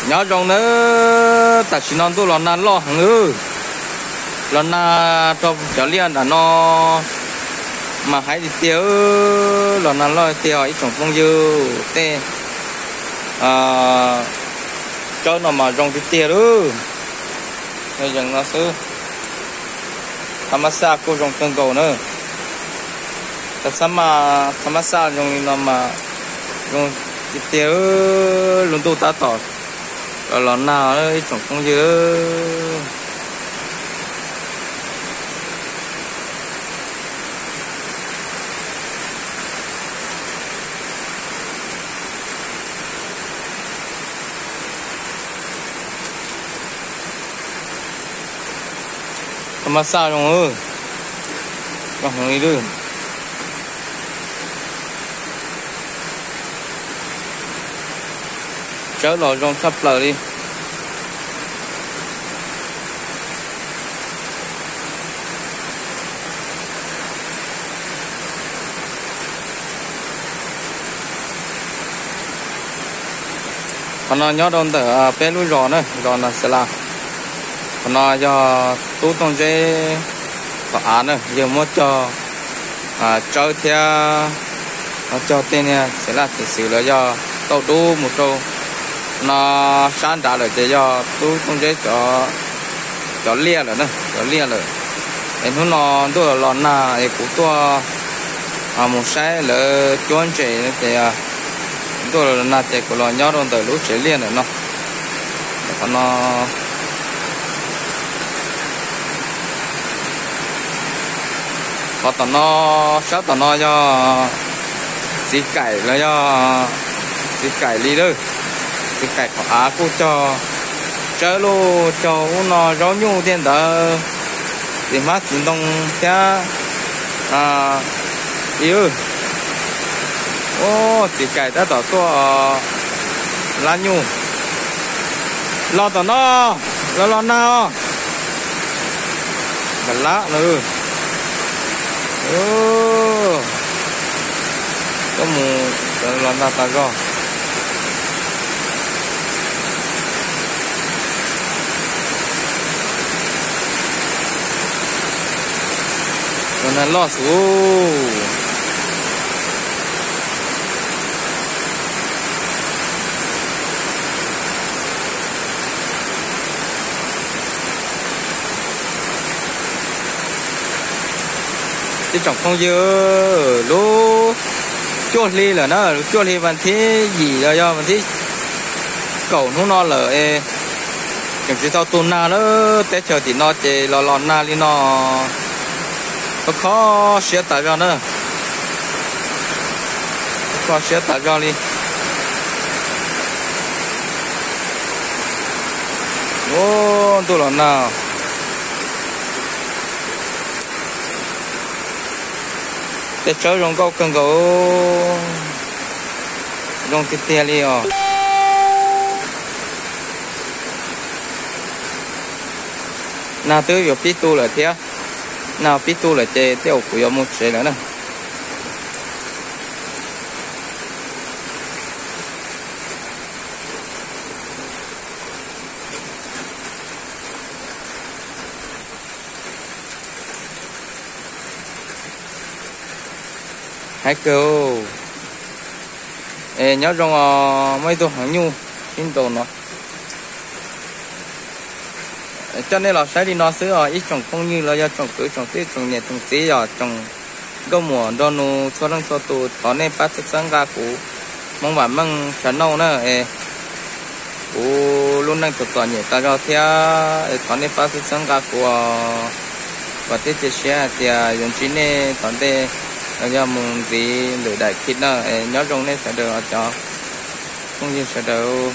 Nyob zoo nawb, tam sim no ntuj los nag loj heev. Los nag rau cov liaj nram no mas heev tiag tiag, los nag loj tiag ib tsoom phooj ywg. Tej tsawb no mas zoo tiag tiag lawm. Yees no xwb, tha mab xaj kuj zoo kawg nkaus na. Tha mab xaj zoo li no mas zoo tiag tiag, lub ntuj tab tom los nag ib tsoom phooj ywg. Tha mab xaj zoo, zoo heev li lawm. Tsawb los zoo tshaj plaws li. Qhov no nyob rau ntawm peb lub zos na, zos Nas Xas Las. Qhov no yog tub Tooj Zeb qhov av na, yawg muab cog tsawb thiab cog tej niag xev laj tes xwm los yog tauj dub mus rau no sab nrad lawm ces yog tub Tooj Zeb cov liaj lawm na, cov liaj lawm. Es hnub no ntuj los los nag es kuv tuaj mus saib lawv cuab ntses ces ntuj los los nag ces kuv los nyob rau ntawm lub tsev liaj ntawm no. Qhov no, qhov tom no, sab tom no yog txiv kaim los yog txiv kaim li lawm. Txiv kaim qhov av kuj cog tsawb luj cog ub no zaub nyuj tiaj ntawd, txiv hmab txiv ntoo thiab. Ub, txiv kaim tab tom tuaj lab nyuj. Los tom no, los los nag os. Nkas lab na. Tuaj mus los nag tas zog. Los nag loj xwb. Ib tsoom phooj ywg, lub cuaj hli lawm na, lub cuaj hli vas thib yim los yog vas thib kaum hnub no lawm es tseem tsis tau tu nag lawm. Teb chaws tim no ces los los nag li no, kho kho siab tas zog na. Kho siab tas zog li. Ub, ntuj los nag. Tej tsawb zoo nkauj kawg nkaus, zoo tiag tiag li os. Nag twb yuav pib tu lawm thiab. Nag pib tu lawm ces tej zaum kuv yuav mus tsev lawm na. Hais kawg, es nyob zoo os, muaj ib tug heev nyuj sib ntaus no. Coj nej los saib li no xwb os ib tsoom phooj ywg los yog tsoom kwv tsoom tij tsoom niam tsoom txiv, yog tsoom nkauj muam nraug nus txhua leej txhua tus, thov nej pab txhawb txhawb nqa kuv Hmoob Vam Meej channel na. Es kuv lub neej txom txom nyem tas zog thiab es thov nej pab txhawb txhawb nqa kuv os. Vam thiab cia siab hais tias yuav ntsib nej tom ntej los yog mus ntxiv lwm daim clip na. Es nyob zoo nej sawv daws os cov phooj ywg sawv daws.